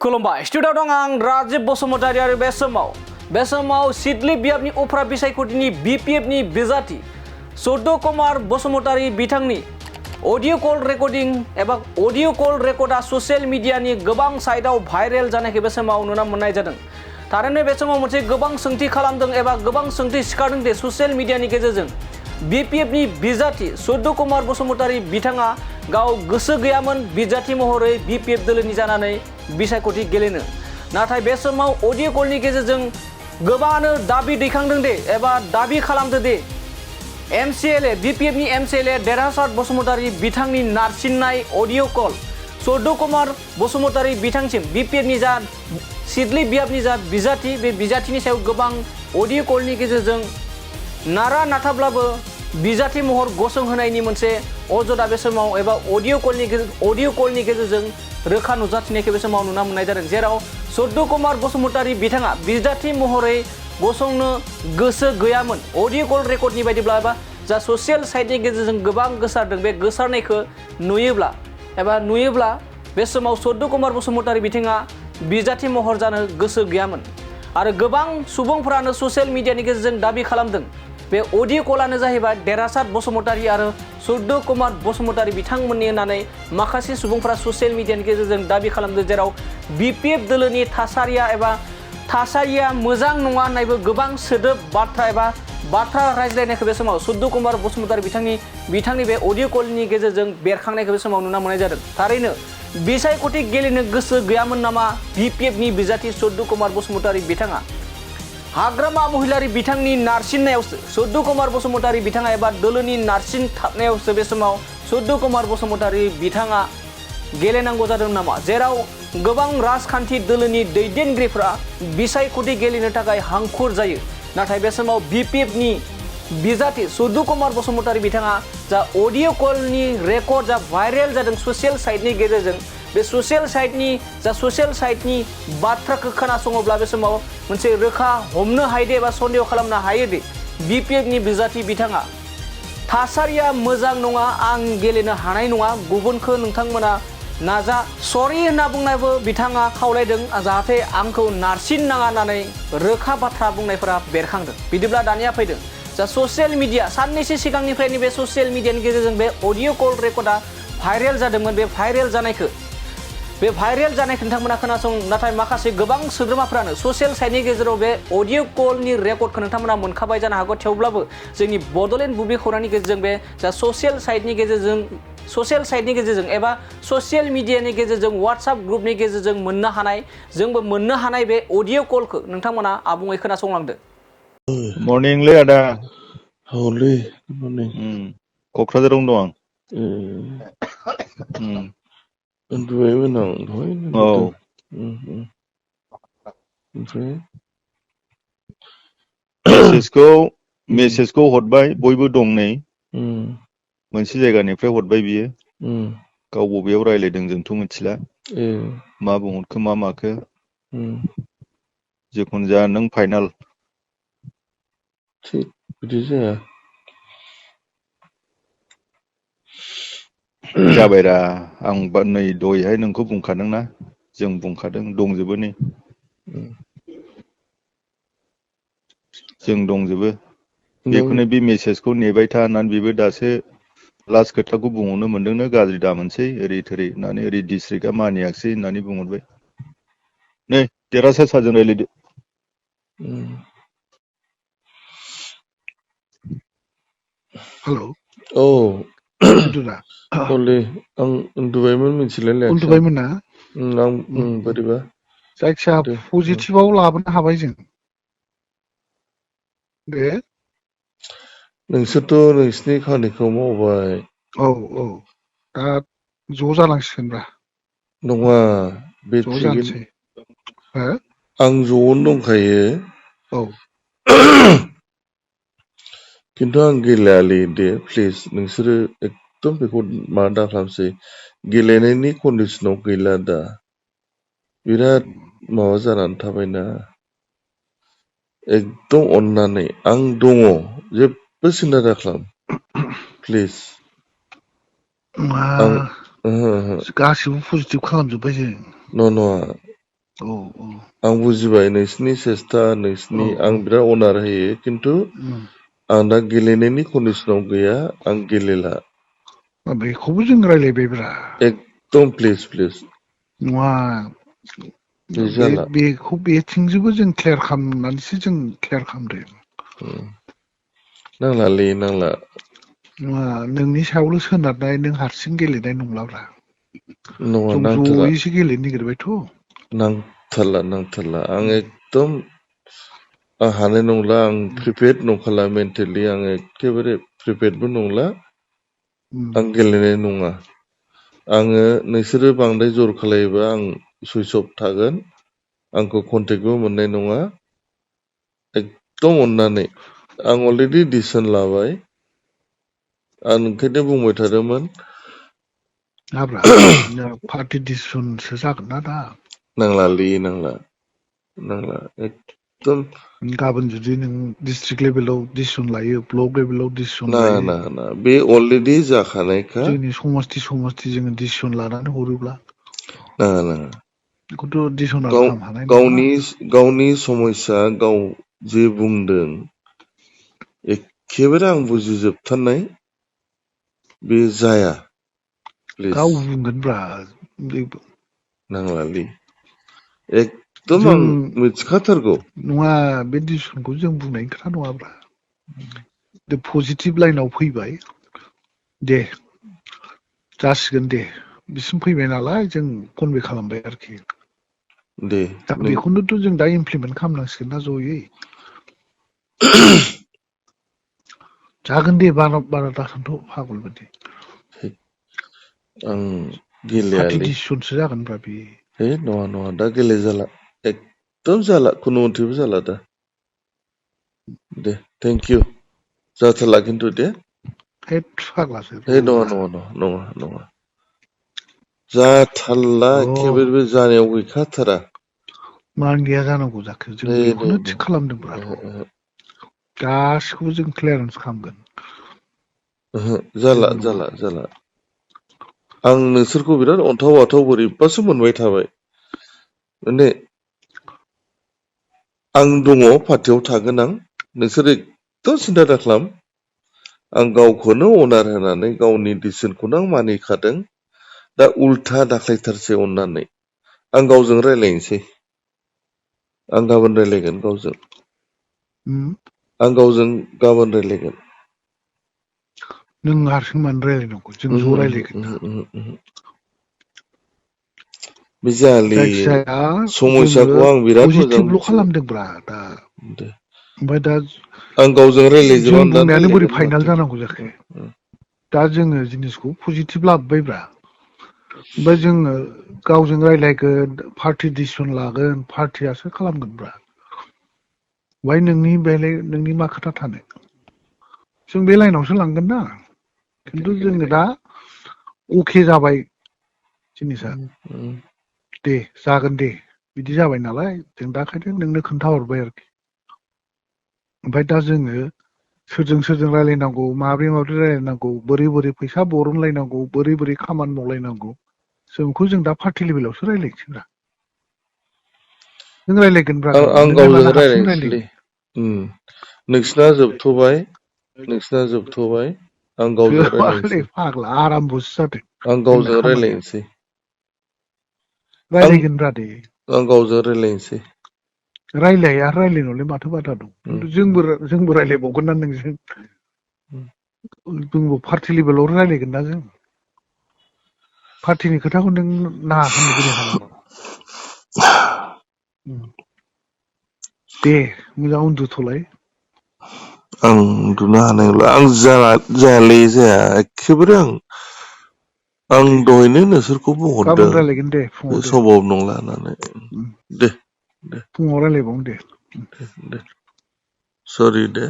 खुलुमबाय स्टुडिअ दं आं राजिब बसुमतारी आरो बे समाव सिडली बियाबनि उफ्रा बिसायख'थिनि बिपिएफनि बिजाथि सौद' कुमार बसुमतारी बिथांनि अडिअ कल रेकर्डिं एबा अडिअ कल रेकर्डा ससियेल मिडियानि गोबां साइटआव भाइरेल जानायखौ बे समाव नुना मोननाय जादों। थारैनो बे समाव मोनसे गोबां सोंथि खालामदों एबा गोबां सोंथि सिखारदों दे ससियेल मिडियानि गेजेरजों बिपिएफनि बिजाथि सौद' कुमार बसुमतारी बिथाङा गाव गोसो गैयामोन बिजाथि महरै बिपिएफ दोलोनि जानानै बिसायख'थि गेलेनो। नाथाय बे समाव अडिअ कलनि गेजेरजों गोबाङानो दाबि दैखांदों दे एबा दाबि खालामदों दे एमसिएलए बिपिएफनि एमसिएलए देरहासार बसुमतारी बिथांनि नारसिननाय अडिअ कल सौद' कुमार बसुमतारी बिथांसिम बिपिएफनि जा सिडली बियाबनि जा बिजाथि बे बिजाथिनि सायाव गोबां अडिअ कलनि गेजेरजों नारा नाथाब्लाबो बिजाथि महर गसंहोनायनि मोनसे अजदा बे समाव एबा अडिअ कलनि गेजेरजों रोखा नुजाथिनायखौ बे समाव नुना मोननाय जादों। जेराव सौद' कुमार बसुमतारी बिथाङा बिजाथि महरै गसंनो गोसो गैयामोन। अडिअ कल रेकर्डनि बायदिब्ला एबा जा ससियेल साइटनि गेजेरजों गोबां गोसारदों बे गोसारनायखौ नुयोब्ला बे समाव सौद' कुमार बसुमतारी बिथाङा बिजाथि महर जानो गोसो गैयामोन। आरो गोबां सुबुंफोरानो ससियेल मिडियानि गेजेरजों दाबि खालामदों बे अडिअ कलानो जाहैबाय देरहासार बसुमतारी आरो सौद' कुमार बसुमतारी बिथांमोननि होननानै माखासे सुबुंफोरा ससियेल मिडियानि गेजेरजों दाबि खालामदों। जेराव बिपिएफ दोलोनि थासारिया मोजां नङा होननायबो गोबां सोदोब बाथ्रा रायज्लायनायखौ बे समाव सौद' कुमार बसुमतारी बिथांनि बे अडिअ कलनि गेजेरजों बेरखांनायखौ बे समाव नुना मोननाय जादों। थारैनो बिसायख'थि गेलेनो गोसो गैयामोन नामा बिपिएफनि बिजाथि सौद' कुमार बसुमतारी बिथाङा? हाग्रामा महिलारि बिथांनि नारसिननायावसो सौद' कुमार बसुमतारी बिथाङा एबा दोलोनि नारसिन थाबनायावसो बे समाव सौद' कुमार बसुमतारी बिथाङा गेलेनांगौ जादों नामा? जेराव गोबां राजखान्थि दोलोनि दैदेनगिरिफ्रा बिसायख'थि गेलेनो थाखाय हांखुर जायो। नाथाय बे समाव बिपिएफनि बिजाथि सौद' कुमार बसुमतारी बिथाङा जा अडिअ कलनि रेकर्ड जा भाइरेल जादों ससियेल साइटनि गेजेरजों बे ससियेल साइटनि बाथ्राखौ खोनासङोब्ला बे समाव मोनसे रोखा हमनो हायो दे एबा सन्देह खालामनो हायो दे बिपिएफनि बिजाथि बिथाङा थासारिया मोजां नङा, आं गेलेनो हानाय नङा, गुबुनखौ नोंथांमोना नाजा सरि होनना बुंनायबो बिथाङा खावलायदों जाहाथे आंखौ नारसिन नाङा होननानै रोखा बाथ्रा बुंनायफोरा बेरखांदों। बिदिब्ला दानिया फैदों जा ससियेल मिडिया साननैसो सिगांनिफ्रायनो बे ससियेल मिडियानि गेजेरजों बे अडिअ कल रेकर्डआ भाइरेल जादोंमोन। बे भाइरेल जानायखौ नोंथांमोना खोनासं, नाथाय माखासे गोबां सोद्रोमाफ्रानो ससियेल साइटनि गेजेराव बे अडिअ कलनि रेकर्डखौ नोंथांमोना मोनखाबाय जानो हागौ। थेवब्लाबो जोंनि बड'लेण्ड बुब्लि खौरांनि गेजेरजों बे जा ससियेल साइटनि गेजेरजों एबा ससियेल मिडियानि गेजेरजों वाट्सएप ग्रुपनि गेजेरजों जोंबो मोननो हानाय बे अडिअ कलखौ नोंथांमोना आबुङै खोनासंलांदो। मर्निंलै आदा। हौलै मर्निं। क'क्राझारावनो दं आं। उन्दुबायमोन आं दहायनो औ। ओमफ्राय मेसेजखौ हरबाय, बयबो दं नै। मोनसे जायगानिफ्राय हरबाय बियो। गाव बबेयाव रायज्लायदों जोंथ' मिथिला। मा बुंहरखो मा माखो। जिखुनु जाया नों फाइनाल। बिदि जाया। जाबायरा, आं नै दहायहाय नोंखौ बुंखादोंना, जों बुंखादों दंजोबो नै। जों दंजोबो। बेखौनो बे मेसेजखौ नेबाय था होननानै बेबो दासो लास्ट खोथाखौ बुंहरनो मोनदोंनो, गाज्रि दामोनसै ओरै थोरै होननानै, ओरै डिस्ट्रिक्टआ मानियाखिसै होननानै बुंहरबाय। नै देरहासार सारजों रायज्लायदो। हेलौ। औ उन्दुना हौलै आं उन्दुबायमोन मिथिलायलायासै। उन्दुबायमोन ना? आं बोरैबा जायखिया पजिटिभआव लाबोनो हाबाय जों। दे नोंसोरथ' नोंसिनि खामानिखौ मावबाय। औ दा ज' जालांसिगोनब्रा। नङा बे ज' थिगैनो जानोसै। हो? आं ज'आवनो दंखायो। औ। खिन्थु आं गेलेयालै दे प्लिज नोंसोरो एकदम बेखौ माबा दा खालामसै। गेलेनायनि कन्डिसनाव गैला दा। बिराद माबा जानानै थाबायना। एकदम अननानै आं दङ, जेबो सिन्था दाखालाम प्लिज। आं गासिबो पजिटिभ खालामजोब्बाय जों। नङा औ औ आं बुजिबाय नोंसिनि सेस्था नोंसिनि आं बिराद अनार होयो खिन्थु आं दा गेलेनायनि कन्डिसनाव गैया आं गेलेला बेखौबो जों रायलायबायब्रा एकदम प्लिज नङा बे जाला बेखौ बेथिंजोंबो जों क्लियार खालामनानैसो जों क्लियार खालामदों नांलालै नांला नङा नोंनि सायावल' सोनारनाय नों हारसिं गेलेनाय नंलाब्रा नङा जों नांथारा ज'यैसो गेलेनो नागिरबायथ' नांथारला आं एकदम आं हानाय नंला आं प्रिपेयार्ड नंखाला मेन्टेलि आं एखेबारे प्रिपेयार्डबो नंला आं गेलेनाय नङा आङो नोंसोरो बांद्राय जर खालायोबा आं सुइच अफ थागोन आंखौ कन्टेक्टबो मोननाय नङा एकदम अननानै आं अलरेडि डिसिसन लाबाय आं ओंखायनो बुंबाय थादोंमोन हाब्रा पार्टि डिसिसनसो जागोन ना दा नांलालै नांला एकदम गाबोन जुदि नों डिस्ट्रिक्ट लेभेलाव डिसिसन लायो ब्लक लेभेलाव डिसिसन ना लायो ना ना बे अलरेडि जाखानायखा जोंनि समस्ति जोङो डिसिसन लानानै हरोब्ला नाङा नाङा बेखौथ' डिसिसनार गाव खालामनो हानाय नङा गावनि समस्या गाव जे बुंदों एखेबारे आं बुजिजोबथारनाय बे जाया प्लिज गाव बुंगोनब्रा नांलालै एकदम जों आं मिथिखाथारगौ नङा बे डिसिसनखौ जों बुंनायनि खोथा नङाब्रा पजिटिभ लाइनाव फैबाय दे जासिगोन दे बिसिम फैबाय नालाय जों कनभे खालामबाय आरोखि दे दा बेखौनोथ' जों दा इमप्लिमेन्ट खालामनांसिगोन ना जयै जागोन दे बारा दासानथ' पागल बायदि आं पार्टि गेलेयालै डिसिसनसो जागोनब्रा बे नङा दा गेले जाला एकदम जाला खुनु मथेबो जाला दा दे थेंक इउ जाथारला खिन्थु दे फाग्लासो नङा जाथारला एखेबारे जानायाव गैखाथारा मानो गैया जानांगौ जाखो जों बेखौनो थिग खालामदोंब्रा गासिखौबो जों क्लियारेन्स खालामगोन जाला आं नोंसोरखौ बिराद अन्थाव बाथाव बोरैबासो मोनबाय थाबाय माने आं दङ पार्टियाव थागोन आं नोंसोर एकदम सिन्था दाखालाम आं गावखौनो अनार होनानै गावनि डिसिसनखौनो आं मानिखादों दा उल्था दाख्लायथारसै अननानै आं गावजों रायलायनोसै आं गाबोन रायलायगोन गावजों नों हारसिं मानो रायलायनांगौ जों ज' रायलायगोन ना बे जायालै जायखिजाया समस्याखौ जोङो आं बिराद मोजां पजिटिभल' मिथियो खालामदोंब्रा दा ओमफ्राय दा आं गावजों जों रायलायजोबनानै बुंनायानो बोरै रायलायगोन फाइनाल माथो जानांगौ जाखो दा जोङो जिनिसखौ पजिटिभ लाबोबायब्रा ओमफ्राय जोङो गावजों रायलायगोन पार्टि डिसिसन लागोन पार्टियासो खालामगोनब्रा बेहाय नोंनि मा खोथा थानो जों बे लाइनावसो लांगोन ना खिन्थु जोङो दा अके जाबाय जिनिसा दे जागोन दे बिदि जाबाय नालाय जों दा ओंखायनो नोंनो खोन्थाहरबाय आरोखि ओमफ्राय दा जोङो सोरजों रायलायनांगौ माब्रै रायलायनांगौ बोरै फैसा बरनलायनांगौ बोरै खामानि मावलायनांगौ जोंखौ जों दा पार्टि लेभेलावसो रायलायनोसैब्रा नों रायलायगोनब्रा आं नों गावजों माला हारसिं रायलायनोसैलै नोंसिना जोबथ'बाय आं गावजों रायलायगोन रायलायनोसै फाग्ला आराम्भसो जादों आं जोंना गावजों खामानिया रायलायनोसै रायलायगोनब्रा दे आं गावजों रायलायनोसै रायलायनायावलाय माथो बादा दं खिन्थु जोंबो रायलायबावगोन ना नोंजों जोंबो पार्टि लेभेलाव रायलायगोन ना जों पार्टिनि खोथाखौ नों नाङा होननो बोरै हानांगौ दे मोजां उन्दुथ'लाय आं उन्दुनो हानाय नंला आं जाया एखेबारे आं दे दहायनो नोंसोरखौ बुंहरदों गाबोन रायलायगोन दे फुङाव बे दे सम्भब नंला होननानै दे फुङाव रायलायबावनो दे सरि दे